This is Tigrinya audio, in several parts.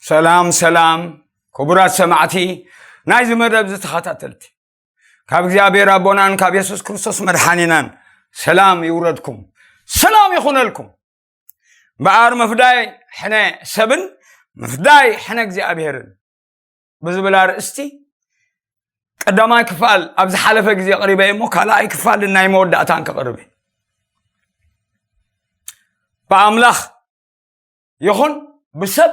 ሰላም ሰላም፣ ክቡራት ሰማዕቲ ናይዚ መደብ ዝተኸታተልቲ፣ ካብ እግዚኣብሔር ኣቦናን ካብ የሱስ ክርስቶስ መድሓኒናን ሰላም ይውረድኩም፣ ሰላም ይኹነልኩም። እምበኣር ምፍዳይ ሕነ ሰብን ምፍዳይ ሕነ እግዚኣብሔርን ብዝብል ኣርእስቲ ቀዳማይ ክፋል ኣብ ዝሓለፈ ግዜ ኣቕሪበ እሞ፣ ካልኣይ ክፋል ናይ መወዳእታን ከቕርብ እየ። ብኣምላኽ ይኹን ብሰብ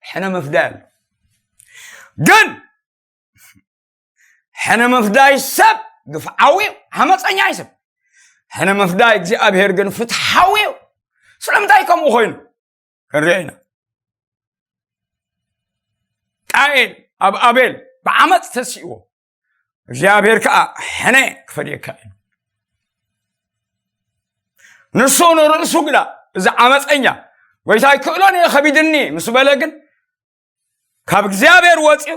ሕነ ምፍዳይ ኣሎ። ግን ሕነ ምፍዳይ ሰብ ግፍዓዊ እዩ፣ ዓመፀኛ እዩ ሰብ። ሕነ ምፍዳይ እግዚኣብሔር ግን ፍትሓዊ እዩ። ስለምንታይ ከምኡ ኮይኑ ክንርኢ ኢና። ቃኤል ኣብ ኣቤል ብዓመፅ ተሲእዎ፣ እግዚኣብሔር ከዓ ሕነ ክፈድየካ እዩ። ንሱ ንርእሱ ግዳ፣ እዚ ዓመፀኛ፣ ጎይታ ኣይክእሎን እየ ከቢድኒ ምስ በለ ግን፣ ካብ እግዚኣብሔር ወፂኡ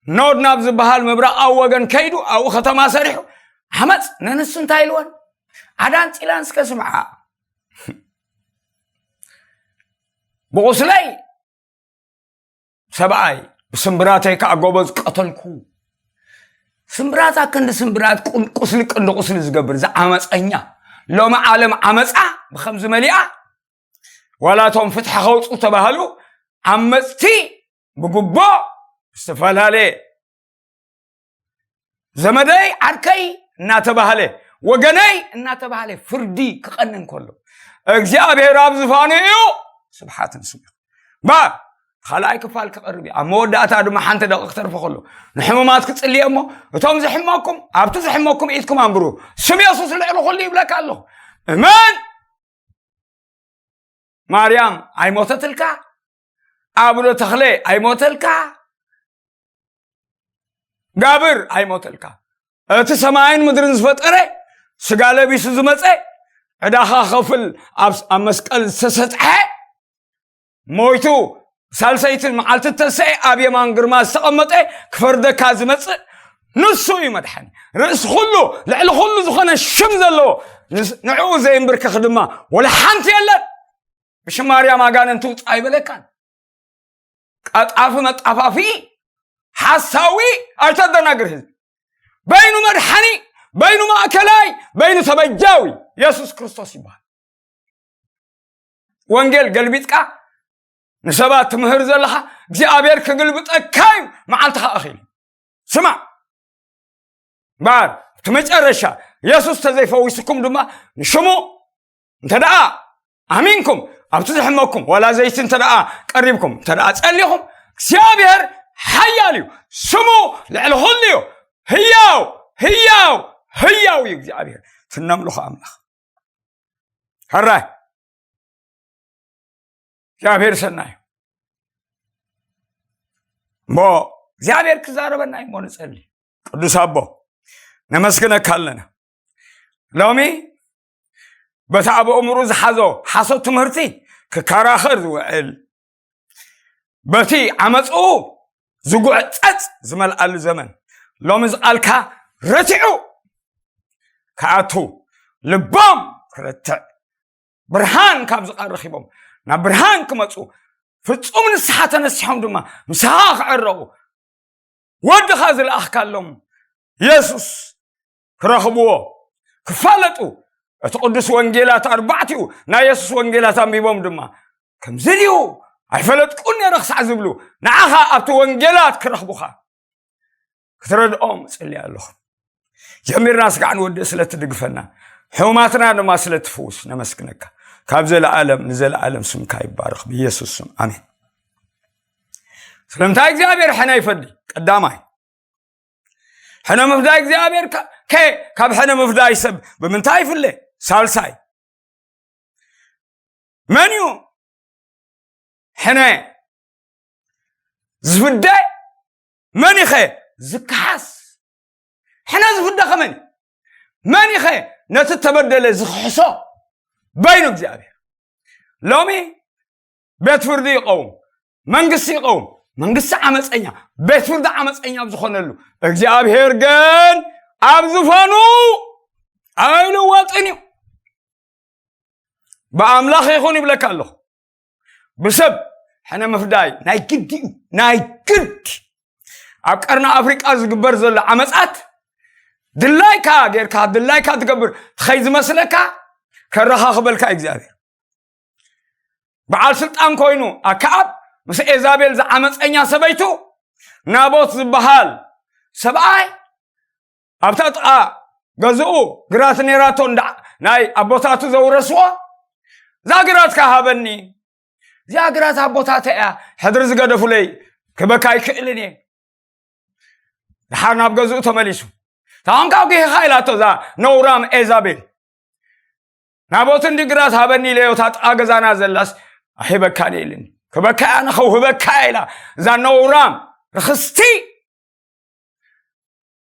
ኖድ ናብ ዝበሃል ምብራቓዊ ወገን ከይዱ ኣብኡ ከተማ ሰሪሑ ዓመፅ። ንንሱ እንታይ ኢልወን? ኣዳን ፂላን እስከ ስምዓ። ብቑስለይ ሰብኣይ፣ ብስምብራተይ ከዓ ጎበዝ ቀተልኩ። ስምብራት ኣክንዲ ስምብራት፣ ቁን- ቁስሊ ቅንዲ ቁስሊ ዝገብር፣ እዚ ዓመፀኛ። ሎሚ ዓለም ዓመፃ ብከምዚ መሊኣ። ዋላ እቶም ፍትሒ ከውፁ ተባህሉ ዓመፅቲ ብጉቦ ዝተፈላለየ ዘመደይ ዓርከይ እናተባህለ፣ ወገነይ እናተባህለ ፍርዲ ክቐንን ከሎ፣ እግዚኣብሔር ኣብ ዝፋኑ እዩ። ስብሓት ንስሙ ይኹን። እምበኣር ካልኣይ ክፋል ክቐርብ እዩ። ኣብ መወዳእታ ድማ ሓንቲ ደቂቕ ክተርፎ ከሎ፣ ንሕሙማት ክጽልየ እሞ፣ እቶም ዝሕመኩም ኣብቲ ዝሕመኩም ኢድኩም ኣንብሩ፣ ስም የሱስ ልዕሊ ኩሉ ይብለካ ኣለኹ። እመን። ማርያም ኣይሞተትልካ፣ ኣቡነ ተኽለ ኣይሞተልካ፣ ጋብር ኣይሞተልካ። እቲ ሰማይን ምድርን ዝፈጠረ፣ ስጋ ለቢሱ ዝመፀ፣ ዕዳኻ ከፍል ኣብ ኣብ መስቀል ዝተሰጥሐ፣ ሞይቱ ሳልሰይቲ መዓልቲ ተሰኤ ኣብ የማን ግርማ ዝተቐመጠ፣ ክፈርደካ ዝመጽእ ንሱ እዩ መድሓኒ። ርእሲ ኩሉ፣ ልዕሊ ኩሉ ዝኾነ ሽም ዘለዎ፣ ንስ- ንዕኡ ዘየንብርከኽ ድማ ወላ ሓንቲ የለን። ብሽም ማርያም ኣጋንንቲ ውፃ ኣይበለካን። ቀጣፊ መጣፋፊ ሓሳዊ፣ ኣይተደናግር ህዝቢ። በይኑ መድሓኒ፣ በይኑ ማእከላይ፣ በይኑ ተበጃዊ የሱስ ክርስቶስ ይበሃል። ወንጌል ገልቢጥካ ንሰባት ትምህር ዘለኻ እግዚኣብሔር ክግልብጠካ እዩ። መዓልትኻ ኣኺሉ ስማዕ። እምበኣር እቲ መጨረሻ የሱስ ተዘይፈዊስኩም ድማ ንሽሙ እንተ ደኣ ኣሚንኩም፣ ኣብቲ ዝሕመኩም ዋላ ዘይቲ እንተ ደኣ ቀሪብኩም፣ እንተ ደኣ ጸሊኹም፣ እግዚኣብሔር ሓያል እዩ። ስሙ ልዕሊ ኩሉ እዩ። ህያው ህያው ህያው እዩ እግዚኣብሔር። ትነምልኹ ኣምላኽ ሕራይ እግዚኣብሔር ሰናይ እሞ እግዚኣብሔር ክዛረበና እዩ እሞ ንጸሊ። ቅዱስ ኣቦ ነመስግነካ ኣለና። ሎሚ በቲ ኣብ ኣእምሩ ዝሓዞ ሓሶት ትምህርቲ ክከራኸር ዝውዕል፣ በቲ ዓመፅኡ ዝጉዕፀፅ ዝመልኣሉ ዘመን ሎሚ ዝቃልካ ረቲዑ ክኣቱ፣ ልቦም ክረትዕ፣ ብርሃን ካብ ዝቃ ረኪቦም ናብ ብርሃን ክመፁ፣ ፍፁም ንስሓ ተነሲሖም ድማ ምሳኻ ክዕረቑ፣ ወድኻ ዝለኣኽካሎም የሱስ ክረኽብዎ፣ ክፋለጡ፣ እቲ ቅዱስ ወንጌላት ኣርባዕቲኡ ናይ የሱስ ወንጌላት ኣንቢቦም ድማ ከምዚ ድዩ ኣይፈለጥኩን ነይረ ክሳዕ ዝብሉ ንዓኻ ኣብቲ ወንጌላት ክረኽቡኻ ክትረድኦም እጽሊ ኣለኹ። ጀሚርና ስጋዕ ንወድእ ስለ ትድግፈና፣ ሕሙማትና ድማ ስለ ትፍውስ ነመስግነካ። ካብ ዘለኣለም ንዘለኣለም ስምካ ይባረኽ፣ ብኢየሱስ ስም ኣሜን። ስለምንታይ እግዚኣብሔር ሕነ ይፈዲ? ቀዳማይ ሕነ ምፍዳይ እግዚኣብሔር ከ ካብ ሕነ ምፍዳይ ሰብ ብምንታይ ይፍለ? ሳልሳይ መን እዩ ሕነ ዝፍደ? መን ይኸ ዝከሓስ? ሕነ ዝፍደ ከመን እዩ? መን ይኸ ነቲ ተበደለ ዝኽሕሶ? በይኑ እግዚኣብሔር። ሎሚ ቤት ፍርዲ ይቐውም፣ መንግስቲ ይቐውም። መንግስቲ ዓመፀኛ፣ ቤት ፍርዲ ዓመፀኛ ኣብ ዝኾነሉ እግዚኣብሔር ግን ኣብ ዝፋኑ ኣይልወጥን እዩ። ብኣምላኽ ይኹን ይብለካ ኣለኹ። ብሰብ ሕነ ምፍዳይ ናይ ግዲ እዩ፣ ናይ ግድ። ኣብ ቀርኒ ኣፍሪቃ ዝግበር ዘሎ ዓመጻት ድላይካ ጌርካ፣ ድላይካ ትገብር ትኸይ ዝመስለካ፣ ከረኻኽበልካ እዩ እግዚኣብሔር። በዓል ስልጣን ኮይኑ ኣከኣብ ምስ ኤዛቤል ዝዓመፀኛ ሰበይቱ ናቦት ዝበሃል ሰብኣይ ኣብታ ጥቓ ገዝኡ ግራት ነይራቶ፣ እንዳ ናይ ኣቦታቱ ዘውረስዎ፣ "እዛ ግራት ከሃበኒ፣ እዚኣ ግራት ኣቦታተ እያ፣ ሕድሪ ዝገደፉለይ ክበካ ኣይክእልን እየ።" ድሓር ናብ ገዝኡ ተመሊሱ። "ታንካ ጌኻ?" ኢላቶ እዛ ነውራም ኤዛቤል። "ናቦት እንዲ ግራት ሃበኒ ኢለዮ፣ እታ ጥቓ ገዛና ዘላስ ኣይህበካን እየ" ኢልኒ። "ክበካ እያ፣ ኣነ ከውህበካ እየ" ኢላ እዛ ነውራም ርኽስቲ።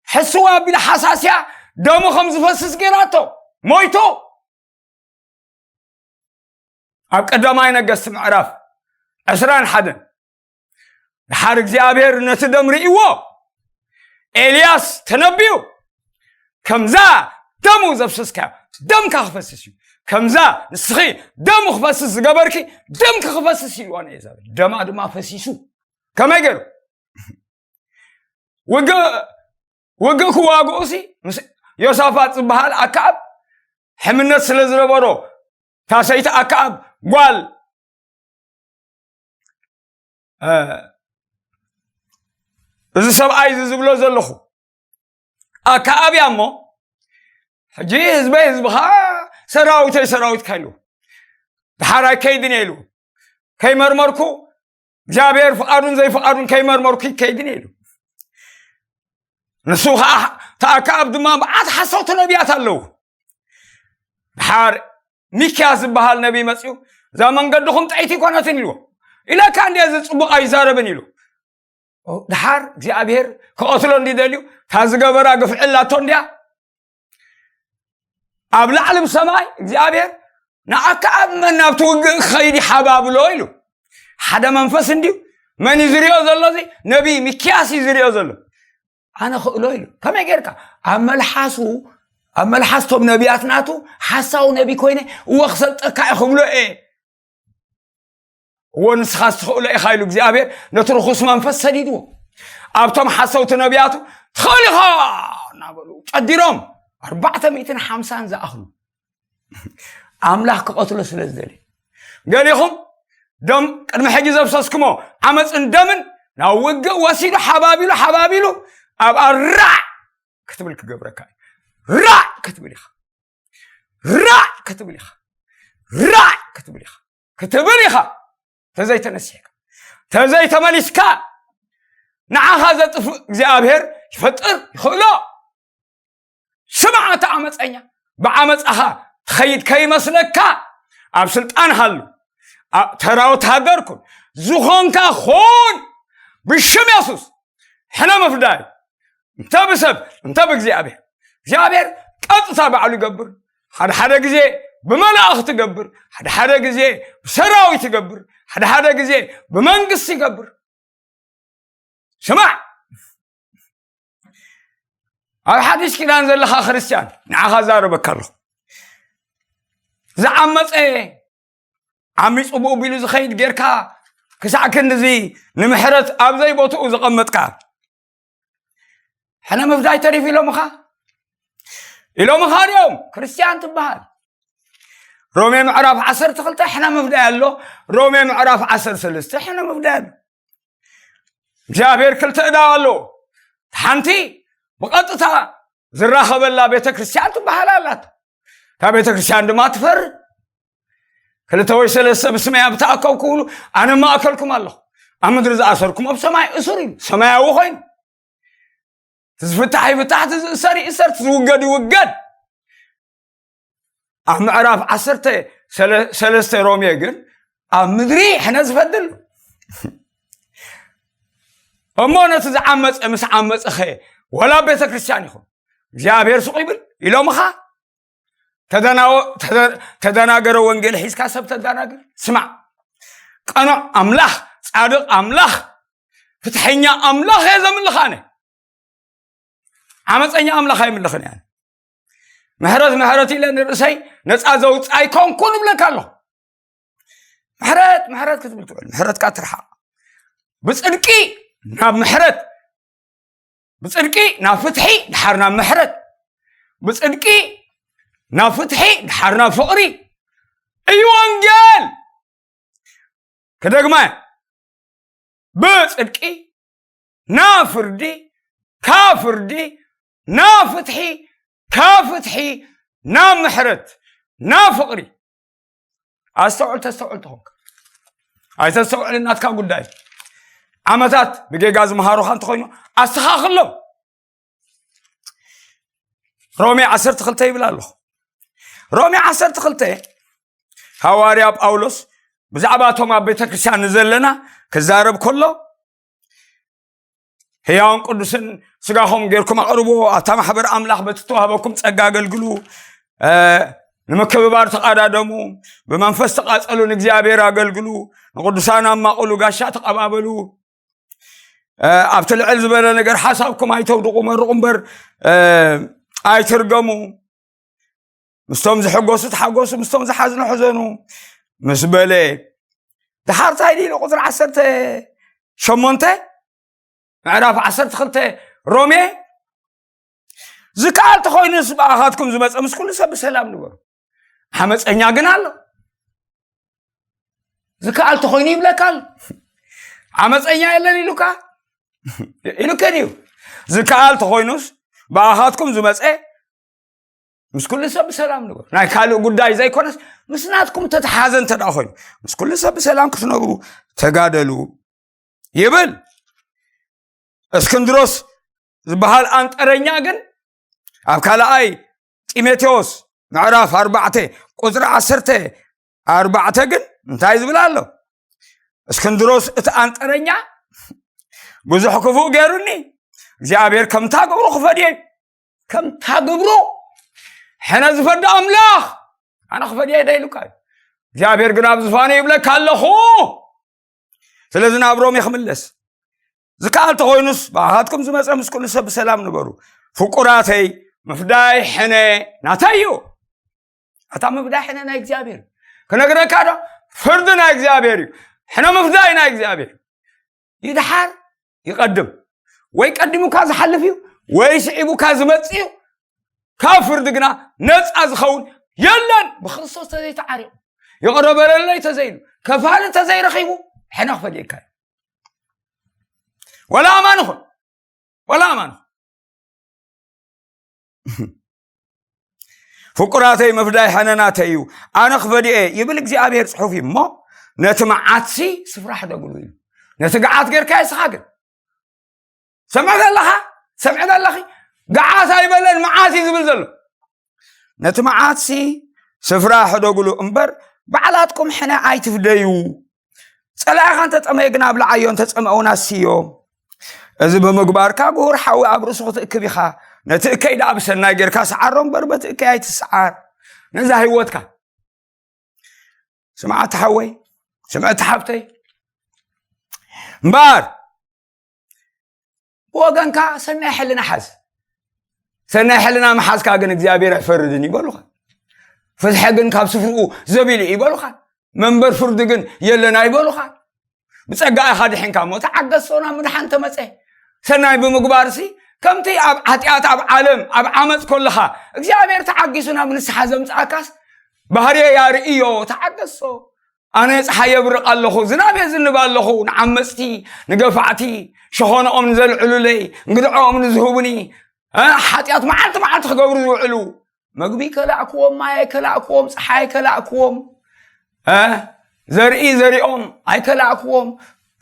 ሕስዋ ኣቢላ ሓሳስያ ደሙ ከም ዝፈስስ ገይራቶ ሞይቱ። ኣብ ቀዳማይ ነገስቲ ምዕራፍ ዕስራን ሓደን፣ ድሓር እግዚኣብሔር ነቲ ደም ርእይዎ፣ ኤልያስ ተነብዩ፣ "ከምዛ ደሙ ዘፍሰስካዮ ደምካ ክፈስስ እዩ፣ ከምዛ ንስኺ ደሙ ክፈስስ ዝገበርኪ ደምኪ ክፈስስ እዩ" ኢልዋ ንኤዛቤል። ደማ ድማ ፈሲሱ። ከመይ ገይሩ? ውግእ ውግእ ክዋግኡ ሲ ምስ ዮሳፋጥ ዝበሃል ኣከኣብ ሕምነት ስለ ዝነበሮ፣ እታ ሰይቲ ኣከኣብ ጓል፣ እ፣ እዚ ሰብኣይ እዚ ዝብሎ ዘለኹ ኣከኣብ እያ እሞ፣ "ሕጂ ህዝበይ ህዝብኻ፣ ሰራዊተይ ሰራዊትካ" ኢሉ፣ "ድሓር ኣይከይድን እየ" ኢሉ፣ "ከይመርመርኩ፣ እግዚኣብሔር ፍቓዱን ዘይፍቓዱን ከይመርመርኩ ኣይከይድን እየ" ኢሉ። ንሱ ኸዓ፣ እቲ ኣከኣብ ድማ መዓት ሓሰውቲ ነቢያት ኣለዉ። ድሓር ሚክያስ ዝበሃል ነቢይ መጺኡ፣ "እዛ መንገድኹም ጥዕይቲ ኣይኮነትን" ኢልዎ። "ኢለካ እንድየ፣ እዚ ጽቡቕ ኣይዛረብን" ኢሉ። ድሓር እግዚኣብሔር ክቐትሎ እንዲ ደልዩ፣ እታ ዝገበራ ግፍዒ ኣላቶ እንድያ። ኣብ ላዕሊ ብሰማይ እግዚኣብሔር ንኣከኣብ መን ናብቲ ውግእ ክኸይድ ይሓባብሎ ኢሉ። ሓደ መንፈስ እንድዩ። መን እዩ ዝሪኦ ዘሎ? እዚ ነቢይ ሚክያስ እዩ ዝሪኦ ዘሎ። "ኣነ ክእሎ" ኢሉ። ከመይ ጌርካ? ኣብ መልሓሱ፣ ኣብ መልሓስቶም ነቢያት ናቱ ሓሳዊ ነቢ ኮይነ፣ "እወ ክሰልጠካ እየ ክብሎ እየ። እወ ንስኻስ ትኽእሎ ኢኻ" ኢሉ እግዚኣብሔር ነቲ ርኹስ መንፈስ ሰዲድዎ። ኣብቶም ሓሰውቲ ነቢያቱ "ትኽእል ኢኻ" እናበሉ ጨዲሮም ኣርባዕተ ሚእትን ሓምሳን ዝኣኽሉ ኣምላኽ ክቐትሎ ስለ ዝደልዩ። ገሊኹም ደም ቅድሚ ሕጂ ዘፍሰስኩሞ ዓመፅን ደምን ናብ ውግእ ወሲዱ ሓባቢሉ ሓባቢሉ ኣብ ኣራዕ ክትብል ክገብረካ እዩ። ራዕ ክትብል ኢኻ። ራዕ ክትብል ኢኻ። ራዕ ክትብል ኢኻ። ክትብል ኢኻ። ተዘይተነሲሕካ፣ ተዘይተመሊስካ፣ ንዓኻ ዘጥፍእ እግዚኣብሔር ይፈጥር ይኽእሎ። ስማዕ፣ ኣታ ዓመፀኛ፣ ብዓመፃኻ ትኸይድ ከይመስለካ፣ ኣብ ስልጣን ሃሉ፣ ኣ-፣ ተራ ወታሃደር ኩን፣ ዝኾንካ ኹን፣ ብሽም የሱስ ሕነ ምፍዳይ፣ እንተ ብሰብ እንተ ብእግዚኣብሔር። እግዚኣብሔር ቀጥታ ባዕሉ ይገብር። ሓደ ሓደ ግዜ ብመላእኽቲ ይገብር፣ ሓደ ሓደ ግዜ ብሰራዊት ይገብር፣ ሓደ ሓደ ግዜ ብመንግስቲ ይገብር። ስማዕ፣ ኣብ ሓዲሽ ኪዳን ዘለኻ ክርስትያን፣ ንዓኻ ዛረበካ ኣለኹ። ዝዓመፀ ዓሚፁ ብኡ ቢሉ ዝኸይድ ጌርካ፣ ክሳዕ ክንድዚ ንምሕረት ኣብ ዘይቦትኡ ዘቐመጥካ፣ ሕነ ምፍዳይ ተሪፉ ኢሎምኻ? ኢሎምኻ ድዮም? ክርስትያን ትበሃል። ሮሜ ምዕራፍ ዓሰርተ ክልተ ሕነ ምፍዳይ ኣሎ። ሮሜ ምዕራፍ ዓሰርተ ሰለስተ ሕነ ምፍዳይ ኣሎ። እግዚኣብሔር ክልተ ዕዳው ኣለዎ። ሓንቲ ብቐጥታ ዝራኸበላ ቤተ ክርስቲያን ትበሃል ኣላት። እታ ቤተ ክርስቲያን ድማ ትፈርድ። ክልተ ወይ ሰለስተ ብስመይ ኣብ ተኣከብኩ ክብሉ፣ ኣነ ማእከልኩም ኣለኹ። ኣብ ምድሪ ዝኣሰርኩም ኣብ ሰማይ እሱር እዩ። ሰማያዊ ኮይኑ። እቲ ዝፍታሕ ይፍታሕ፣ እቲ ዝእሰር ይእሰር፣ እቲ ዝውገድ ይውገድ። ኣብ ምዕራፍ ዓሰርተ ሰለስተ ሮሜ ግን ኣብ ምድሪ ሕነ ዝፈድል። እሞ ነቲ ዝዓመፀ ምስ ዓመፀኸ፣ ወላ ቤተ ክርስቲያን ይኹን እግዚኣብሔር ስቕ ይብል ኢሎምኻ? ተደናወ-፣ ተደ-፣ ተደናገረ ወንጌል ሒዝካ ሰብ ተደናግር? ስማዕ፣ ቀኑዕ ኣምላኽ፣ ጻድቕ ኣምላኽ፣ ፍትሐኛ ኣምላኽ እየ ዘምልኽ ኣነ። ዓመፀኛ ኣምላኽ ኣይምልኽን እየ ኣነ። ምሕረት፣ ምሕረት ኢለ ንርእሰይ ነፃ ዘውፅእ ኣይኮንኩን እብለካ ኣለኹ። ምሕረት ምሕረት ክትብል ትውዕል፣ ምሕረትካ ትርሓቕ። ብጽድቂ ናብ ምሕረት፣ ብጽድቂ ናብ ፍትሒ፣ ድሓር ናብ ምሕረት፣ ብጽድቂ ናብ ፍትሒ፣ ድሓር ናብ ፍቕሪ እዩ ወንጌል። ክደግማ፣ ብጽድቂ ናብ ፍርዲ፣ ካብ ፍርዲ ናብ ፍትሒ፣ ካብ ፍትሒ ናብ ምሕረት፣ ናብ ፍቕሪ። ኣስተውዕል፣ ተስተውዕል ተኾንካ ኣይተስተውዕልን ናትካ ጉዳይ። ዓመታት ብጌጋ ዝመሃሩኻ እንተኾይኑ ኣስተኻኽሎም። ሮሜ ዓሰርተ ክልተ ይብል ኣለኹ። ሮሜ ዓሰርተ ክልተ ሃዋርያ ጳውሎስ ብዛዕባ እቶም ኣብ ቤተ ክርስቲያን ንዘለና ክዛረብ ከሎ፣ ህያውን ቅዱስን ስጋኹም ጌርኩም ኣቕርብዎ፣ ኣብታ ማሕበር ኣምላኽ በቲ ተዋህበኩም ጸጋ ኣገልግሉ፣ እ፣ ንምክብባር ተቓዳደሙ፣ ብመንፈስ ተቓጸሉ፣ ንእግዚኣብሔር ኣገልግሉ፣ ንቅዱሳን ኣማቕሉ፣ ጋሻ ተቐባበሉ፣ እ፣ ኣብቲ ልዕል ዝበለ ነገር ሓሳብኩም ኣይተውድቑ፣ መርቑ እምበር፣ እ፣ ኣይትርገሙ። ምስቶም ዝሕጎሱ ተሓጎሱ፣ ምስቶም ዝሓዝኑ ሕዘኑ ምስ በለ፣ ድሓር እንታይ ኢሉ? ቁፅሪ ዓሰርተ ሸሞንተ ምዕራፍ ዓሰርተ ክልተ ሮሜ፣ ዝከኣል ተኾይኑስ ብኣኻትኩም ዝመፀ ምስ ኩሉ ሰብ ብሰላም ንበሩ። ዓመፀኛ ግን ኣሎ። ዝከኣል ተኾይኑ ይብለካ ኣሎ። ዓመፀኛ የለን ኢሉካ ኢሉከን እዩ። ዝከኣል ተኾይኑስ ብኣኻትኩም ዝመፀ ምስ ኩሉ ሰብ ብሰላም ንበሩ። ናይ ካልእ ጉዳይ ዘይኮነስ ምስ ናትኩም ተተሓዘ እንተ ደኣ ኮይኑ፣ ምስ ኩሉ ሰብ ብሰላም ክትነብሩ ተጋደሉ ይብል። እስክንድሮስ ዝበሃል ኣንጠረኛ ግን ኣብ ካልኣይ ጢሞቴዎስ ምዕራፍ ኣርባዕተ ቁፅሪ ዓሰርተ ኣርባዕተ ግን እንታይ ዝብል ኣሎ? እስክንድሮስ እቲ ኣንጠረኛ ብዙሕ ክፉእ ገይሩኒ፣ እግዚኣብሔር ከምታ ግብሩ ክፈድየ፣ ከምታ ግብሩ ሕነ ዝፈዲ ኣምላኽ ኣነ ክፈድየ ደ ኢሉካ እዩ። እግዚኣብሔር ግን ኣብ ዝፋኑ ይብለካ ኣለኹ። ስለዚ ናብ ሮሜ ክምለስ፣ ዝከኣል ተኾይኑስ ብኣኻትኩም ዝመፀ ምስ ኩሉ ሰብ ብሰላም ንበሩ። ፍቁራተይ፣ ምፍዳይ ሕነ ናተይ እዩ። ኣታ ምፍዳይ ሕነ ናይ እግዚኣብሔር እዩ። ክነግረካ ዶ? ፍርዲ ናይ እግዚኣብሔር እዩ። ሕነ ምፍዳይ ናይ እግዚኣብሔር እዩ። ይድሓር ይቐድም፣ ወይ ቀዲሙካ ዝሓልፍ እዩ፣ ወይ ስዒቡካ ዝመጽእ እዩ። ካብ ፍርዲ ግና ነጻ ዝኸውን የለን። ብክርስቶስ ተዘይተዓሪቑ፣ ይቕረ በለለይ ተዘይሉ፣ ከፋሊ ተዘይረኺቡ፣ ሕነ ክፈድየካ እዩ። ወላ ኣማን ይኹን፣ ወላ ኣማን ይኹን። ፍቁራተይ፣ ምፍዳይ ሕነ ናተይ እዩ፣ ኣነ ክፈድየ ይብል እግዚኣብሔር ጽሑፍ እዩ። እሞ ነቲ መዓትሲ ስፍራ ሕደግሉ እዩ። ነቲ ገዓት ጌርካ ይስኻ ግን ሰምዕ ዘለኻ፣ ሰምዕ ዘለኺ፣ ገዓት ኣይበለን፣ መዓት እዩ ዝብል ዘሎ። ነቲ መዓትሲ ስፍራ ሕደግሉ እምበር፣ ባዕላትኩም ሕነ ኣይትፍደዩ። ጸላኢኻ እንተጠመየ ግና ኣብልዓዮ፣ እንተጸምአ እውን ኣስዮ። እዚ ብምግባርካ፣ ግሁር ሓዊ ኣብ ርእሱ ክትእክብ ኢኻ። ነቲ እከይ ደኣ ብሰናይ ጌርካ ስዓሮ እምበር፣ በቲ እከይ ኣይትስዓር። ነዛ ህይወትካ ስምዓቲ ሓወይ፣ ስምዕቲ ሓብተይ፣ እምበኣር ብወገንካ ሰናይ ሕልና ሓዝ። ሰናይ ሕልና ምሓዝካ ግን እግዚኣብሔር ኣይፈርድን ይበሉኻ። ፍትሒ ግን ካብ ስፍርኡ ዘቢሉ ይበሉኻ። መንበር ፍርዲ ግን የለን ኣይበሉኻ። ብጸጋ ኢኻ ድሒንካ እሞ ተዓገሶ፣ ናብ ምድሓን ተመጸ። ሰናይ ብምግባርሲ ከምቲ ኣብ ሓጢኣት፣ ኣብ ዓለም፣ ኣብ ዓመፅ ከለኻ እግዚኣብሔር ተዓጊሱ ናብ ንስሓ ዘምጽኣካስ ባህርየ ያርእዮ፣ ተዓገሶ። ኣነ ፀሓይ የብርቕ ኣለኹ፣ ዝናብ የዝንብ ኣለኹ፣ ንዓመፅቲ፣ ንገፋዕቲ፣ ሸኾነኦም ንዘልዕሉለይ፣ እንግድዖኦም ንዝህቡኒ፣ እ፣ ሓጢኣት መዓልቲ መዓልቲ ክገብሩ ዝውዕሉ፣ መግቢ ከላእክዎም፣ ማይ ኣይከላእክዎም፣ ፀሓይ ኣይከላእክዎም፣ እ፣ ዘርኢ ዘሪኦም ኣይከላእክዎም፣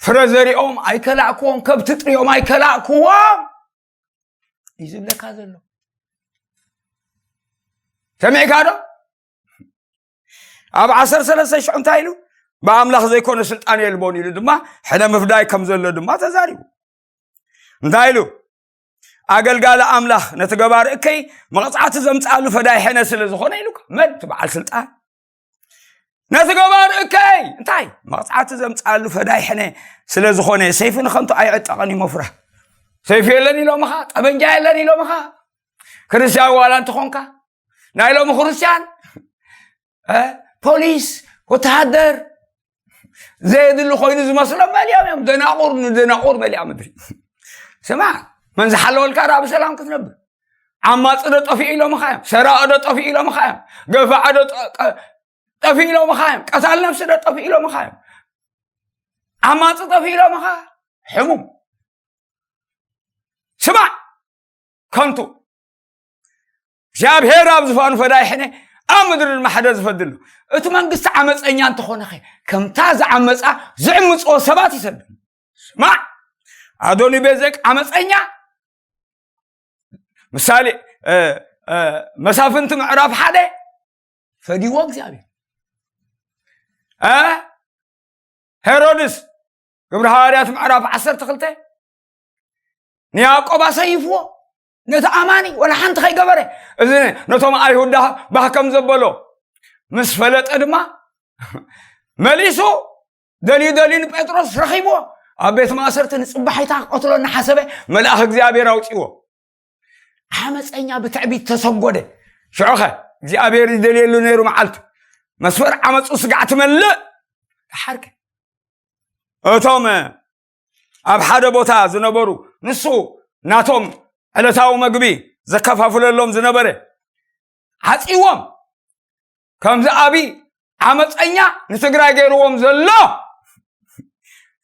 ፍረ ዘሪኦም ኣይከላእክዎም፣ ከብቲ ጥሪኦም ኣይከላእክዎም እዩ ዝብለካ ዘሎ። ሰሚዕካ ዶ? ኣብ ዓሰርተ ሰለስተ ሽዑ እንታይ ኢሉ? ብኣምላኽ ዘይኮነ ስልጣን የልቦን ኢሉ ድማ ሕነ ምፍዳይ ከም ዘሎ ድማ ተዛሪቡ። እንታይ ኢሉ? ኣገልጋሊ ኣምላኽ ነቲ ገባሪ እከይ መቕጻዕቲ ዘምጽኣሉ ፈዳይ ሕነ ስለ ዝኾነ ኢሉ። መን እቲ በዓል ስልጣን? ነቲ ገባሪ እከይ እንታይ? መቕጻዕቲ ዘምጽኣሉ ፈዳይ ሕነ ስለ ዝኾነ፣ ሰይፊ ንኸንቱ ኣይዕጠቐን እዩ መፍራ። ሰይፊ የለን ኢሎምኻ፣ ጠበንጃ የለን ኢሎምኻ። ክርስቲያን ዋላ እንተኾንካ፣ ናይ ሎሚ ክርስቲያን፣ እ፣ ፖሊስ፣ ወተሃደር፣ ዘየድሊ ኮይኑ ዝመስሎም መሊኦም እዮም። ደናቑር ንደናቑር መሊኣ ምድሪ። ስማ፣ መን ዝሓለወልካ ደኣ ብሰላም ክትነብር? ዓማፂ ዶ ጠፊኡ ኢሎምኻ እዮም? ሰራቒ ዶ ጠፊኡ ኢሎምኻ እዮም? ገፋዒ ዶ ጠ- ቀ- ጠፊኡ ኢሎምኻ እዮም? ቀታል ነፍሲ ዶ ጠፊኡ ኢሎምኻ እዮም? ዓማፂ ጠፊኡ ኢሎምኻ? ሕሙም። ስማዕ፣ ከንቱ እግዚኣብሔር ኣብ ዝፋኑ ፈዳይ ሕነ፣ ኣብ ምድሪ ድማ ሓደ ዝፈድሉ። እቲ መንግስቲ ዓመፀኛ እንተኾነኸ፣ ከምታ ዝዓመፃ ዝዕምፅዎ ሰባት ይሰዱ። ስማዕ፣ ኣዶኒ ቤዘቅ ዓመፀኛ። ምሳሌ፣ እ፣ እ፣ መሳፍንቲ ምዕራፍ ሓደ፣ ፈዲዎ እግዚኣብሔር። እ፣ ሄሮድስ፣ ግብሪ ሃዋርያት ምዕራፍ ዓሰርተ ክልተ፣ ንያዕቆብ ኣሰይፍዎ፣ ነቲ ኣማኒ ወላ ሓንቲ ከይገበረ። እዚ ነቶም ኣይሁዳ ባህ ከም ዘበሎ ምስ ፈለጠ ድማ መሊሱ ደልዩ ደልዩ ንጴጥሮስ ረኺብዎ። ኣብ ቤት ማእሰርቲ ንፅባሒታ ክቐትሎ እናሓሰበ መልኣኽ እግዚኣብሔር ኣውፅዎ። ዓመፀኛ ብትዕቢት ተሰጎደ። ሽዑኸ እግዚኣብሔር ይደልየሉ ነይሩ። መዓልቱ መስፈር ዓመፁ ስጋዕ ትመልእ። ደሓርከ እቶም ኣብ ሓደ ቦታ ዝነበሩ፣ ንሱ ናቶም ዕለታዊ መግቢ ዘከፋፍለሎም ዝነበረ፣ ዓፂዎም። ከምዚ ኣብይ ዓመፀኛ ንትግራይ ገይርዎም ዘሎ።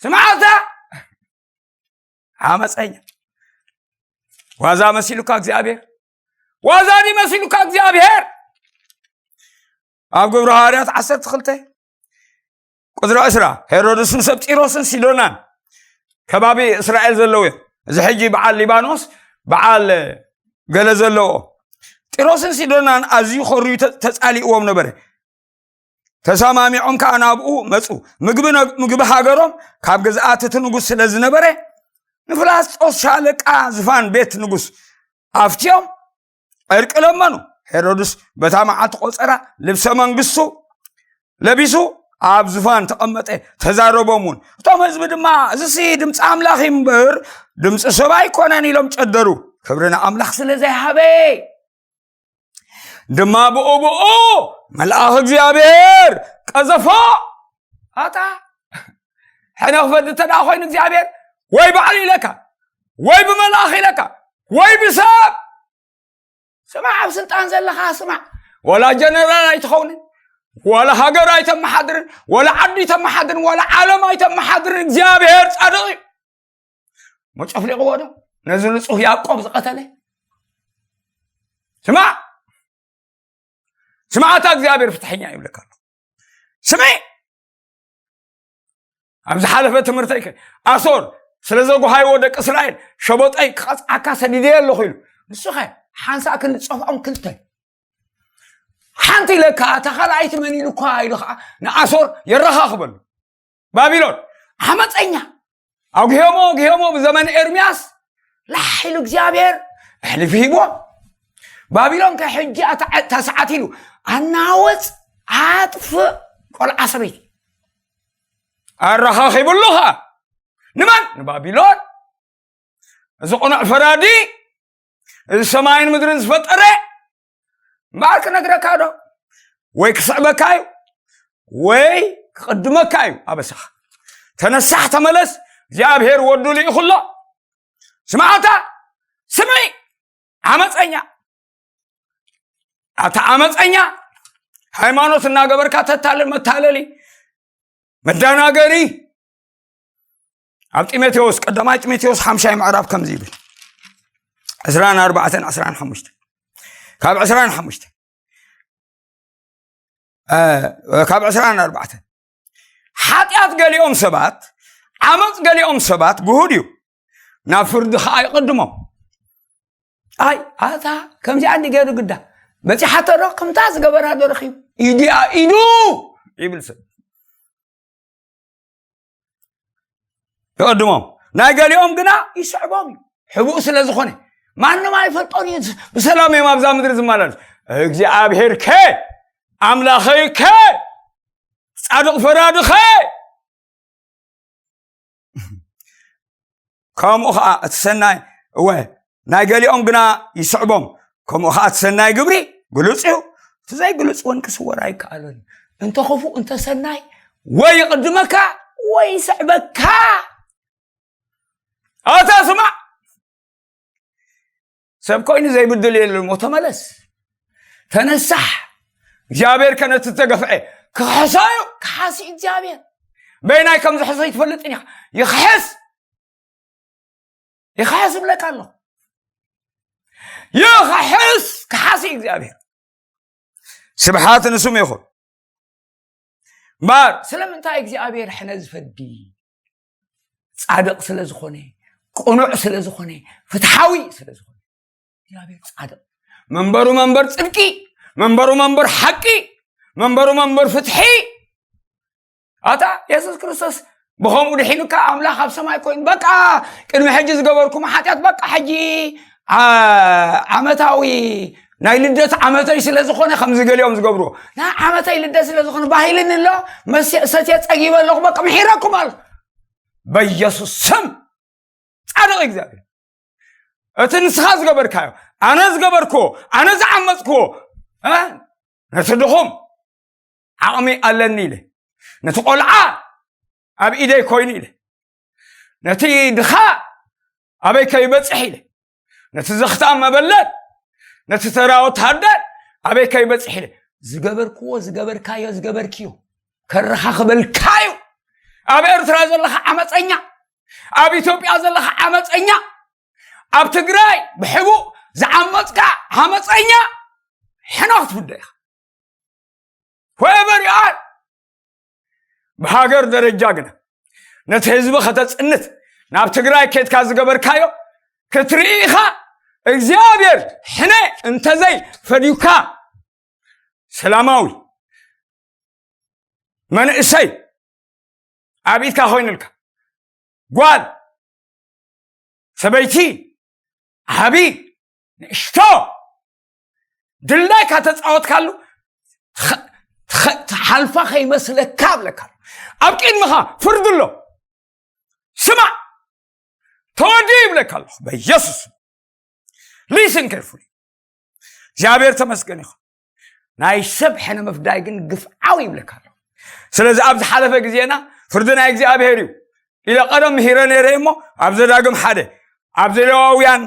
ስምዓታ ዓመፀኛ። ዋዛ መሲሉካ እግዚኣብሔር? ዋዛ ድዩ መሲሉካ እግዚኣብሔር? ኣብ ግብሪ ሃዋርያት ዓሰርተ ክልተ ቁፅሪ ዕስራ፣ ሄሮድስ ንሰብ ጢሮስን ሲዶናን፣ ከባቢ እስራኤል ዘለዉ እዮም። እዚ ሕጂ በዓል ሊባኖስ፣ በዓል ገለ ዘለዎ፣ ጢሮስን ሲዶናን ኣዝዩ ኾርዩ ተ- ተፃሊእዎም ነበረ። ተሰማሚዖም ከዓ ናብኡ መፁ። ምግቢ ነ- ምግቢ ሃገሮም ካብ ግዝኣት እቲ ንጉስ ስለ ዝነበረ፣ ንፍላስጦስ ሻለቃ ዝፋን ቤት ንጉስ ኣፍትዮም ዕርቂ ለመኑ። ሄሮድስ በታ መዓልቲ ቆፀራ ልብሰ መንግስቱ ለቢሱ ኣብ ዝፋን ተቐመጠ። ተዛረቦም እውን፣ እቶም ህዝቢ ድማ፣ "እዚሲ ድምፂ ኣምላኽ እዩ እምበር ድምፂ ሰብ ኣይኮነን" ኢሎም ጨደሩ። ክብሪ ንኣምላኽ ስለ ዘይሃበ ድማ ብኡ ብኡ መልኣኽ እግዚኣብሔር ቀዘፎ። ኣታ ሕነ ክፈዲ እንተ ደኣ ኮይኑ እግዚኣብሔር ወይ ባዕሉ ኢለካ፣ ወይ ብመልኣኽ ኢለካ፣ ወይ ብሰብ። ስማዕ፣ ኣብ ስልጣን ዘለኻ ስማዕ። ዋላ ጀነራል ኣይትኸውንን፣ ዋላ ሃገር ኣይተመሓድርን፣ ዋላ ዓዲ ኣይተመሓድርን፣ ዋላ ዓለም ኣይተመሓድርን፣ እግዚኣብሔር ጻድቕ እዩ። እሞ ጨፍሊቕዎ ዶ ነዚ ንጹህ ያዕቆብ ዝቐተለ? ስማዕ፣ ስማዕታ እግዚኣብሔር ፍትሐኛ ይብለካ ኣሎ። ስምዒ፣ ኣብ ዝሓለፈ ትምህርተይ ከ ኣሶር ስለ ዘጓሃይዎ ደቂ እስራኤል፣ "ሸቦጠይ ክቐጽዓካ ሰዲደዮ ኣለኹ" ኢሉ፣ ንሱ ኸ ሓንሳእ ክንዲ ጸፍዖም ክልተ። ሓንቲ ኢለካ፣ እታ ካልኣይቲ መን ኢሉ እኳ ኢሉ ኸዓ ንኣሶር የረኻኽበሉ። ባቢሎን ዓመፀኛ፣ ኣጉሄሞ ኣጉሄሞ ብዘመን ኤርምያስ ላሕ ኢሉ እግዚኣብሔር ኣሕሊፉ ሂብዎም። ባቢሎን ከ ሕጂ ኣታ- ተሰዓት ኢሉ ኣናወፅ፣ ኣጥፍእ፣ ቆልዓ ሰበይቲ ኣረኻኺብሉ ኸዓ ንመን? ንባቢሎን። እዚ ቅኑዕ ፈራዲ፣ እዚ ሰማይን ምድርን ዝፈጠረ እምበኣር ክነግረካ ዶ? ወይ ክስዕበካ እዩ ወይ ክቕድመካ እዩ ኣበሳኻ። ተነሳሕ፣ ተመለስ፣ እግዚኣብሔር ወዱ ልኢኹ ኣሎ። ስምዓታ፣ ስምዒ፣ ዓመፀኛ፣ ኣታ ዓመፀኛ፣ ሃይማኖት እናገበርካ ተታልል፣ መታለሊ፣ መዳናገሪ። ኣብ ጢሞቴዎስ፣ ቀዳማይ ጢሞቴዎስ ሓምሻይ ምዕራፍ ከምዚ ይብል፣ ዕስራን ኣርባዕተን፣ ዕስራን ሓሙሽተን፣ ካብ ዕስራን ሓሙሽተን፣ እ፣ ካብ ዕስራን ኣርባዕተን፣ ሓጢኣት ገሊኦም ሰባት፣ ዓመፅ ገሊኦም ሰባት ግሁድ እዩ፣ ናብ ፍርዲ ኸዓ ይቕድሞም። ኣይ ኣታ፣ ከምዚኣ እንዲ ገይሩ ግዳ በፂሓቶ ዶ? ከምታ ዝገበራ ዶ ረኺቡ? ኢዲኣ ኢዱ ይብል ሰብ። ይቐድሞም፣ ናይ ገሊኦም ግና ይስዕቦም እዩ። ሕቡእ ስለ ዝኾነ ማንም ኣይፈልጦን እዩ። ብሰላም እዮም ኣብዛ ምድሪ ዝመላለሱ። እግዚኣብሔር ከ፣ ኣምላኸይ ከ፣ ጻድቕ ፈራዲ ከ? ከምኡ ኸዓ እቲ ሰናይ፣ እወ፣ ናይ ገሊኦም ግና ይስዕቦም። ከምኡ ኸዓ እቲ ሰናይ ግብሪ ግሉጽ እዩ፣ እቲ ዘይግሉጽ እውን ክስወር ኣይከኣሎን እዩ። እንተ ኽፉእ እንተ ሰናይ ወይ ይቕድመካ ወይ ይስዕበካ። ኣታ ስማዕ፣ ሰብ ኮይኑ ዘይብድል የለን እሞ ተመለስ፣ ተነሳሕ። እግዚኣብሔር ከ ነቲ ዝተገፍዐ ክሕሶ እዩ። ክሓሲ እግዚኣብሔር በይናይ ከም ዝሕሶ ይትፈልጥን ኢኻ። ይኽሕስ፣ ይኽሕስ እብለካ ኣለኹ። ይኽሕስ፣ ክሓሲ እግዚኣብሔር። ስብሓት ንስም ይኹን። እምበር ስለምንታይ እግዚኣብሔር ሕነ ዝፈዲ? ጻድቕ ስለ ዝኾነ፣ ቅኑዕ ስለ ዝኾነ፣ ፍትሓዊ ስለ ዝኾነ። እግዚኣብሔር ጻድቕ፣ መንበሩ መንበር ጽድቂ፣ መንበሩ መንበር ሓቂ፣ መንበሩ መንበር ፍትሒ። ኣታ የሱስ ክርስቶስ ብኸምኡ ድሒኑካ ኣምላኽ ኣብ ሰማይ ኮይኑ፣ በቃ፣ ቅድሚ ሕጂ ዝገበርኩም ሓጢኣት፣ በቃ፣ ሕጂ ዓ-፣ ዓመታዊ ናይ ልደት ዓመተይ ስለ ዝኾነ፣ ከምዚ ገሊኦም ዝገብርዎ፣ ናይ ዓመተይ ልደት ስለ ዝኾነ፣ ባህልን ኣሎ፣ መስ-፣ ሰትየ ጸጊበ ኣለኹ፣ በቃ፣ ምሒረኩም ኣለኹ። በኢየሱስ ስም ጻድቕ እግዚኣብሔር፣ እቲ ንስኻ ዝገበርካዮ፣ ኣነ ዝገበርክዎ፣ ኣነ ዝዓመጽክዎ፣ እ? ነቲ ድኹም ዓቕሚ ኣለኒ ኢለ፣ ነቲ ቆልዓ ኣብ ኢደይ ኮይኑ ኢለ፣ ነቲ ድኻ ኣበይ ከይበጽሕ ኢለ፣ ነቲ ዘኽታም መበለት፣ ነቲ ተራ ወተሃደር ኣበይ ከይበጽሕ ኢለ፣ ዝገበርክዎ፣ ዝገበርካዮ፣ ዝገበርክዮ ከረኻኽበልካዩ። ኣብ ኤርትራ ዘለኻ ዓመፀኛ፣ ኣብ ኢትዮጵያ ዘለኻ ዓመፀኛ፣ ኣብ ትግራይ ብሕቡእ ዝዓመፅካ ዓመፀኛ፣ ሕነ ክትፍዶ ኢኻ። Whoever you are። ብሃገር ደረጃ ግና ነቲ ህዝቢ ከተጽንት፣ ናብ ትግራይ ኬድካ ዝገበርካዮ ክትርኢ ኢኻ። እግዚኣብሔር ሕነ እንተዘይ ፈዲዩካ፣ ሰላማዊ መንእሰይ ኣብ ኢድካ ኮይኑልካ፣ ጓል፣ ሰበይቲ፣ ዓቢ፣ ንእሽቶ፣ ድላይካ ተጻወትካሉ፣ ኸ-፣ ኸ-፣ ትሓልፋ ከይመስለካ እብለካ ኣሎ። ኣብ ቅድምኻ ፍርዲ ኣሎ። ስማዕ፣ ተወዲ ይብለካ ኣለኹ በኢየሱስ። Listen carefully። እግዚኣብሔር ተመስገን ይኹን። ናይ ሰብ ሕነ ምፍዳይ ግን ግፍዓዊ ይብለካ ኣለኹ። ስለዚ ኣብ ዝሓለፈ ግዜና ፍርዲ ናይ እግዚኣብሔር እዩ ኢለ ቀደም ምሂረ ነይረ እሞ፣ ኣብ ዘዳግም ሓደ፣ ኣብ ዘሌዋውያን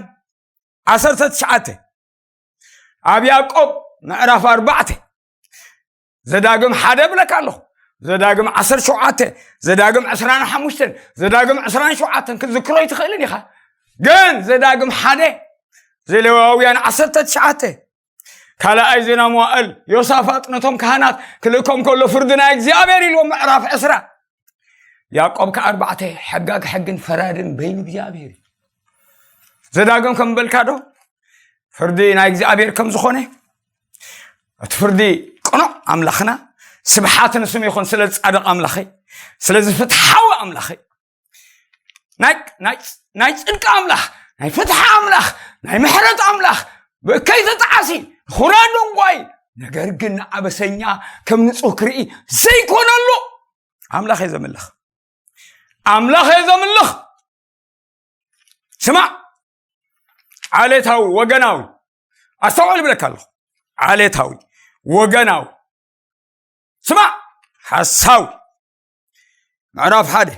ዓሰርተ ትሽዓተ፣ ኣብ ያዕቆብ ምዕራፍ ኣርባዕተ፣ ዘዳግም ሓደ እብለካ ኣለኹ፣ ዘዳግም ዓሰርተ ሸውዓተ፣ ዘዳግም ዕስራን ሓሙሽተን፣ ዘዳግም ዕስራን ሸውዓተን ክትዝክሮ ኣይትኽእልን ኢኻ። ግን ዘዳግም ሓደ፣ ዘሌዋውያን ዓሰርተ ትሽዓተ፣ ካልኣይ ዜና መዋእል፣ ዮሳፋጥ ነቶም ካህናት ክልእኮም ከሎ ፍርዲ ናይ እግዚኣብሔር ኢልዎም ምዕራፍ ዕስራ። ያዕቆብ ከኣ ኣርባዕተ፣ ሕጋግ ሕግን ፈራድን በይኑ እግዚኣብሔር እዩ። ዘዳግም ከም በልካ ዶ ፍርዲ ናይ እግዚኣብሔር ከም ዝኾነ፣ እቲ ፍርዲ ቅኑዕ ኣምላኽና፣ ስብሓት ንስሙ ይኹን፣ ስለ ጻድቕ ኣምላኸይ፣ ስለዚ ፍትሓዊ ኣምላኸይ፣ ናይ፣ ናይ፣ ናይ ጽድቂ ኣምላኽ፣ ናይ ፍትሒ ኣምላኽ፣ ናይ ምሕረት ኣምላኽ፣ ብእከይ ተጣዓሲ፣ ኹራ ደንጓይ፣ ነገር ግን ንኣበሰኛ ከም ንጹህ ክርኢ ዘይኮነሉ ኣምላኽ እየ ዘምልኽ። ኣምላኽ እየ ዘምልኽ። ስማዕ፣ ዓሌታዊ፣ ወገናዊ፣ ኣስተውዕል እብለካ ኣለኹ። ዓሌታዊ፣ ወገናዊ፣ ስማዕ፣ ሓሳዊ። ምዕራፍ ሓደ፣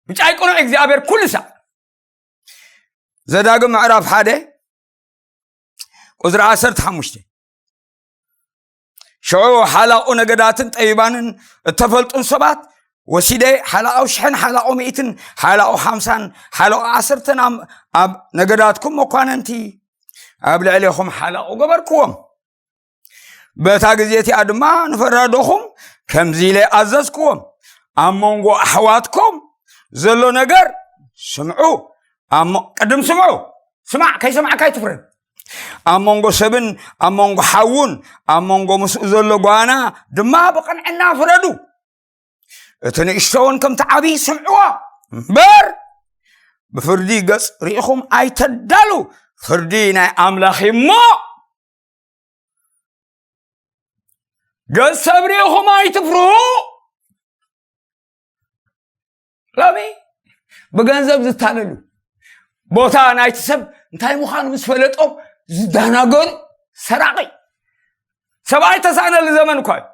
ብጫይ ቅኑዕ እግዚኣብሔር ኩሉ ሳዕ። ዘዳግም ምዕራፍ ሓደ ቁጽሪ ዓሰርተ ሓሙሽተ። ሽዑ ሓላቑ ነገዳትን ጠቢባንን እተፈልጡን ሰባት ወሲደ ሓላቑ ሽሕን ሓላቑ ሚእትን ሓላቑ ሓምሳን ሓላቑ ዓሰርተን ኣብ፣ ኣብ ነገዳትኩም መኳንንቲ ኣብ ልዕሌኹም ሓላቑ ገበርክዎም። በታ ግዜ እቲኣ ድማ ንፈራዶኹም ከምዚ ኢለ ኣዘዝክዎም፣ ኣብ መንጎ ኣሕዋትኩም ዘሎ ነገር ስምዑ። ኣብ መ-፣ ቅድም ስምዑ። ስማዕ፣ ከይሰማዕካ ኣይትፍረድ። ኣብ መንጎ ሰብን ኣብ መንጎ ሓዉን ኣብ መንጎ ምስኡ ዘሎ ጓና ድማ ብቕንዕና ፍረዱ። እቲ ንእሽቶ እውን ከምቲ ዓብዪ ስምዕዎ እምበር፣ ብፍርዲ ገጽ ርኢኹም ኣይተዳሉ። ፍርዲ ናይ ኣምላኽ እዩ እሞ፣ ገጽ ሰብ ርኢኹም ኣይትፍርሁ። ሎሚ ብገንዘብ ዝታለሉ፣ ቦታ ናይቲ ሰብ እንታይ ምዃኑ ምስ ፈለጦም ዝደናገሩ፣ ሰራቒ፣ ሰብኣይ ተሳእነሉ ዘመን እኳ እዩ።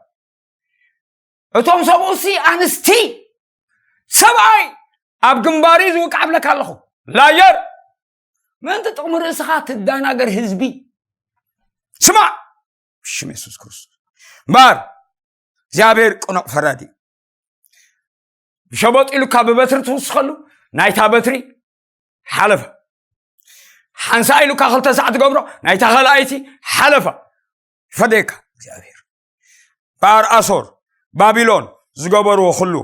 እቶም ሰብኡሲ ኣንስቲ፣ ሰብኣይ ኣብ ግንባሪ ዝውቃዕ ብለካ ኣለኹ። ላየር ምእንቲ ጥቕሚ ርእስኻ ትዳናገር ህዝቢ። ስማዕ፣ ብሽም የሱስ ክርስቶስ እምበር እግዚኣብሔር ቅኑዕ ፈራዲ እዩ። ብሸበጥ ኢሉካ ብበትሪ ትውስኸሉ፣ ናይታ በትሪ ሓለፈ። ሓንሳ ኢሉካ ክልተ ሳዕ ትገብሮ፣ ናይታ ካልኣይቲ ሓለፈ። ይፈደየካ እግዚኣብሔር። በኣር ኣሶር፣ ባቢሎን ዝገበርዎ ኩሉ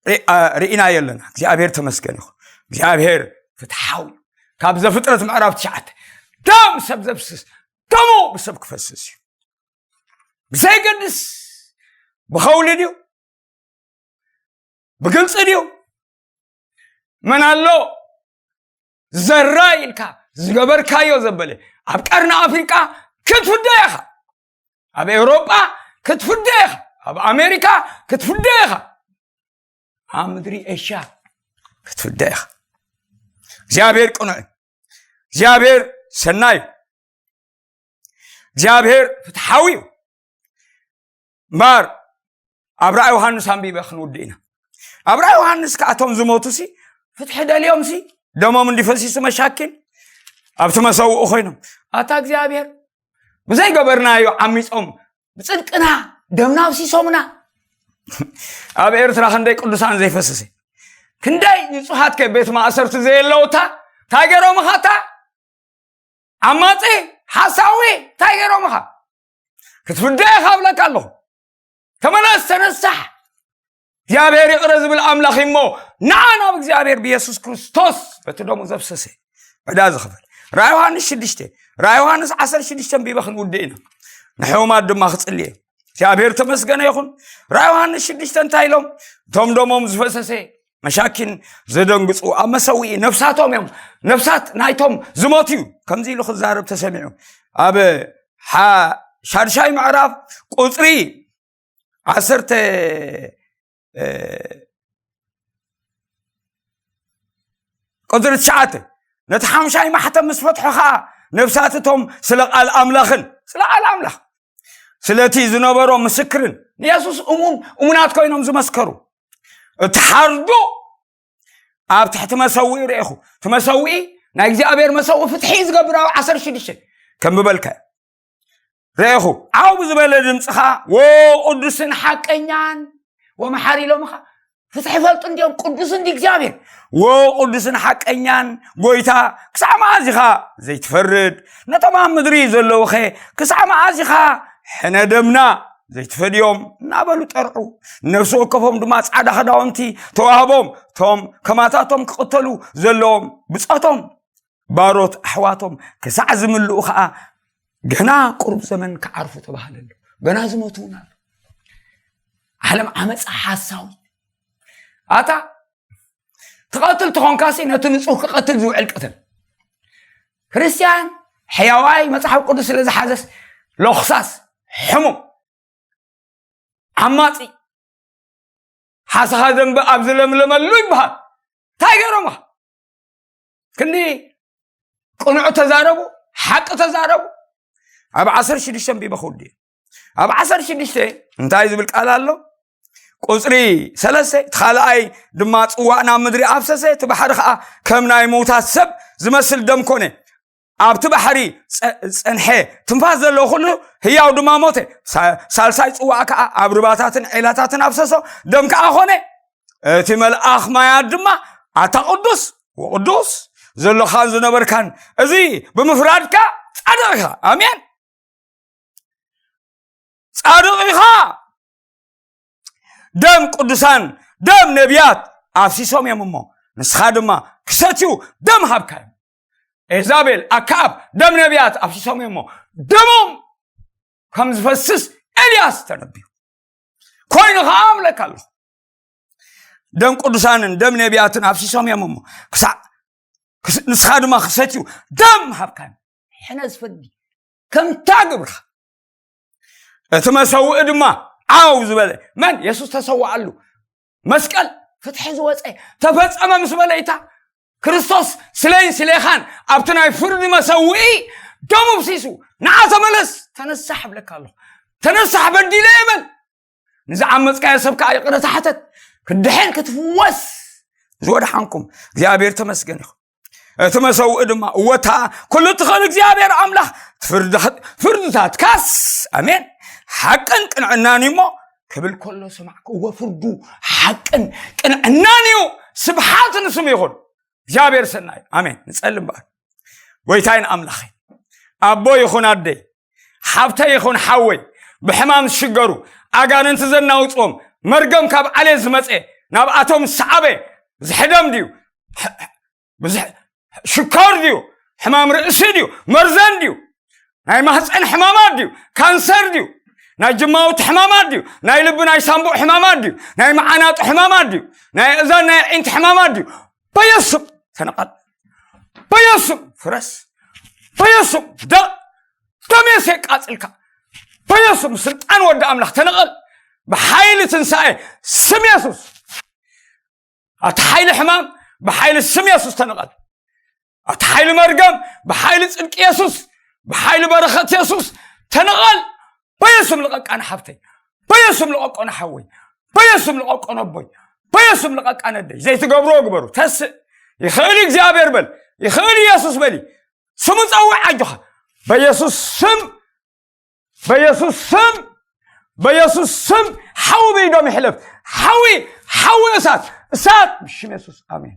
ርኢ- አ- ርኢናዮ ኣለና። እግዚኣብሔር ተመስገን ይኹን። እግዚኣብሔር ፍትሓዊ እዩ። ካብ ዘፍጥረት ምዕራፍ ትሽዓተ፣ ደም ሰብ ዘፍስስ፣ ደሙ ብሰብ ክፈስስ እዩ። ብዘይገድስ፣ ብኸውሊ ድዩ፣ ብግልፂ ድዩ፣ መን ኣሎ ዘራይ ኢልካ ዝገበርካዮ ዘበለ፣ ኣብ ቀርኒ ኣፍሪቃ ክትፍደ ኢኻ፣ ኣብ ኤውሮጳ ክትፍደ ኢኻ፣ ኣብ ኣሜሪካ ክትፍደ ኢኻ፣ ኣብ ምድሪ ኤሽያ ክትፍደ ኢኻ። እግዚኣብሔር ቅኑዕ እዩ። እግዚኣብሔር ሰናይ እዩ። እግዚኣብሔር ፍትሓዊ እዩ። እምበር ኣብ ራእይ ዮሃንስ ኣንቢበ ክንውድእ ኢና። ኣብ ራእይ ዮሃንስ ከኣቶም ዝሞቱ ሲ ፍትሒ ደልዮም ሲ ደሞም እንዲፈሲሱ መሻኪን ኣብቲ መሰውኡ ኮይኖም፣ ኣታ እግዚኣብሔር ብዘይገበርናዮ ዓሚፆም ብፅድቅና ደምና ኣፍሲሶምና። ኣብ ኤርትራ ክንደይ ቅዱሳን ዘይፈሰሰ፣ ክንደይ ንፁሃት ከ ቤት ማእሰርቲ ዘየለውታ እንታይ ገይሮምኻታ? ዓማፂ፣ ሓሳዊ እንታይ ገይሮምኻ? ክትፍደ ኢኻ ብለካ ኣለኹ። ተመለስ፣ ተነሳሕ። እግዚኣብሔር ይቕረ ዝብል ኣምላኽ እዩ እሞ፣ ንዓ ናብ እግዚኣብሔር ብየሱስ ክርስቶስ በቲ ደሙ ዘፍሰሰ ዕዳ ዝኽፈል። ራእይ ዮሃንስ ሽዱሽተ፣ ራእይ ዮሃንስ ዓሰርተ ሽዱሽተ ኣንቢበ ክንውድእ ኢና። ንሕሙማት ድማ ክጽልየ እግዚኣብሔር ተመስገነ ይኹን። ራእይ ዮሃንስ ሽዱሽተ እንታይ ኢሎም? እቶም ደሞም ዝፈሰሰ መሻኪን ዘደንግጹ ኣብ መሰውኢ ነፍሳቶም እዮም፣ ነፍሳት ናይቶም ዝሞቱ እዩ። ከምዚ ኢሉ ክዛረብ ተሰሚዑ። ኣብ ሓ- ሻድሻይ ምዕራፍ ቁጽሪ ዓሰርተ፣ እ፣ ቁጽሪ ትሽዓተ፣ ነቲ ሓምሻይ ማሕተም ምስ ፈትሖ ኸኣ ነፍሳት እቶም ስለ ቃል ኣምላኽን፣ ስለ ቃል ኣምላኽ፣ ስለቲ ዝነበሮ ምስክርን፣ ንየሱስ እሙን እሙናት ኮይኖም ዝመስከሩ፣ እቲ ሓርዱ ኣብ ትሕቲ መሰውኢ ርኤኹ። እቲ መሰውኢ ናይ እግዚኣብሔር መሰውኢ ፍትሒ እዩ ዝገብር። ኣብ ዓሰርተ ሽዱሽተ ከንብበልካ እየ። ርኤኹ፣ ዓው ብዝበለ ድምፂ ኸዓ፣ ወ ቅዱስን ሓቀኛን ወመሓሪ ኢሎምኻ። ፍትሒ ይፈልጡ እንዲዮም፣ ቅዱስ እንዲ እግዚኣብሔር። ወ ቅዱስን ሓቀኛን ጎይታ፣ ክሳዕ መዓዝ ኢኻ ዘይትፈርድ? ነቶም ኣብ ምድሪ ዘለዉኸ ክሳዕ መዓዝ ኢኻ ሕነ ደምና ዘይትፈድዮም? እናበሉ ጠርዑ። ነፍሲ ወከፎም ድማ ጻዕዳ ክዳውንቲ ተዋህቦም። እቶም ከማታቶም ክቕተሉ ዘለዎም ብጾቶም ባሮት ኣሕዋቶም ክሳዕ ዝምልኡ ኸዓ፣ ገና ቁሩብ ዘመን ክዓርፉ ተባህለሉ። ገና ዝሞቱ እውን ኣሎ። ዓለም ዓመፃ ሓሳዊ። ኣታ ትቐትል ተኾንካሲ ነቲ ንጹህ ክቐትል ዝውዕል ቅትል። ክርስትያን ሕያዋይ መጽሓፍ ቅዱስ ስለ ዝሓዘስ ሎኽሳስ፣ ሕሙም፣ ዓማጺ፣ ሓሰኻ ዘንቢ ኣብ ዝለምለመሉ ይበሃል። እንታይ ገይሮምኻ? ክንዲ ቅኑዕ ተዛረቡ፣ ሓቂ ተዛረቡ። ኣብ ዓሰርተ ሽዱሽተ ኣንቢበ ክውድእ። ኣብ ዓሰርተ ሽዱሽተ እንታይ ዝብል ቃል ኣሎ? ቁጽሪ ሰለስተ፣ እቲ ካልኣይ ድማ ጽዋእ ናብ ምድሪ ኣፍሰሰ፣ እቲ ባሕሪ ኸኣ ከም ናይ ምዉታት ሰብ ዝመስል ደም ኮነ። ኣብቲ ባሕሪ ጸ- ጸንሐ፣ ትንፋስ ዘለዎ ኩሉ ህያው ድማ ሞተ። ሳ- ሳልሳይ ጽዋእ ከኣ ኣብ ርባታትን ዒላታትን ኣፍሰሶ፣ ደም ከኣ ኮነ። እቲ መልኣኽ ማያት ድማ ኣታ ቅዱስ ወቅዱስ ዘለኻን ዝነበርካን፣ እዚ ብምፍራድካ ጻድቕ ኢኻ። ኣሜን። ጻድቕ ኢኻ። ደም ቅዱሳን፣ ደም ነቢያት ኣፍሲሶም እዮም እሞ፣ ንስኻ ድማ ክሰትዩ ደም ሃብካዮም። ኤዛቤል፣ ኣክዓብ ደም ነቢያት ኣፍሲሶም እዮም እሞ፣ ደሞም ከም ዝፈስስ ኤልያስ ተነብዩ። ኮይኑ ኸዓ እብለካ ኣለኹ፣ ደም ቅዱሳንን ደም ነቢያትን ኣፍሲሶም እዮም እሞ፣ ክሳዕ ክስ- ንስኻ ድማ ክሰትዩ ደም ሃብካዮም። ሕነ ዝፈዲ ከምታ ግብርኻ። እቲ መሰውኢ ድማ ዓው ዝበለ፣ መን? የሱስ ተሰውኣሉ መስቀል ፍትሒ ዝወፀ ተፈጸመ ምስ በለ ኢታ ክርስቶስ ስለይን ስሌኻን ኣብቲ ናይ ፍርዲ መሰውኢ ደሙ ፍሲሱ፣ ንዓ ተመለስ፣ ተነሳሕ እብለካ ኣለኹ። ተነሳሕ፣ በዲለ እየ በል። ንዝዓመፅካዮ ሰብ ከዓ ይቕረታ ሕተት። ክድሕን ክትፍወስ ዝወድሓንኩም እግዚኣብሔር ተመስገን ይኹን። እቲ መሰውእ ድማ እወታ ኩሉ ትኽእል እግዚኣብሔር ኣምላኽ ፍርድታትካስ ኣሜን ሓቅን ቅንዕናን እዩ እሞ ክብል ከሎ ሰማዕኩ። እወ ፍርዱ ሓቅን ቅንዕናን እዩ። ስብሓት ንስም ይኹን እግዚኣብሔር ሰናይ ኣሜን። ንጸልም በኣል ጎይታይን ኣምላኸይ ኣቦ ይኹን ኣደይ ሓብተይ ይኹን ሓወይ ብሕማም ዝሽገሩ ኣጋንንቲ ዘናውፅዎም መርገም ካብ ዓሌት ዝመፀ ናብኣቶም ዝሰዓበ ዝሕደም ድዩ? ብዙሕ ሽኮር ድዩ? ሕማም ርእሲ ድዩ? መርዘን ድዩ? ናይ ማህፀን ሕማማት ድዩ? ካንሰር ድዩ? ናይ ጅማውቲ ሕማማት ድዩ? ናይ ልቢ ናይ ሳንቡእ ሕማማት ድዩ? ናይ መዓናጡ ሕማማት ድዩ? ናይ እዛን ናይ ዒንቲ ሕማማት ድዩ? በየሱም ተነቐል። በየሱም ፍረስ። በየሱም ደቕ። ደሜስ የቃጽልካ። በየሱም ስልጣን ወዲ ኣምላኽ ተነቐል። ብሓይሊ ትንሳኤ ስም የሱስ ኣቲ ሓይሊ ሕማም ብሓይሊ ስም የሱስ ተነቐል። ኣቲ ሓይሊ መርገም ብሓይሊ ጽድቂ የሱስ ብሓይሊ በረኸት የሱስ ተነቐል። በየሱም ልቐቃ ንሓፍተይ። በየሱም ልቐቆ ንሓወይ። በየሱም ልቐቆ ነቦይ። በየሱም ልቐቃ ነደይ። ዘይትገብርዎ ግበሩ። ተስእ። ይኽእል እግዚኣብሔር በል። ይኽእል ኢየሱስ በሊ። ስሙ ጸውዕ ኣጆኻ። በየሱስ ስም በየሱስ ስም በየሱስ ስም ሓዊ ብኢዶም ይሕለፍ። ሓዊ ሓዊ እሳት እሳት ብሽም የሱስ ኣሜን።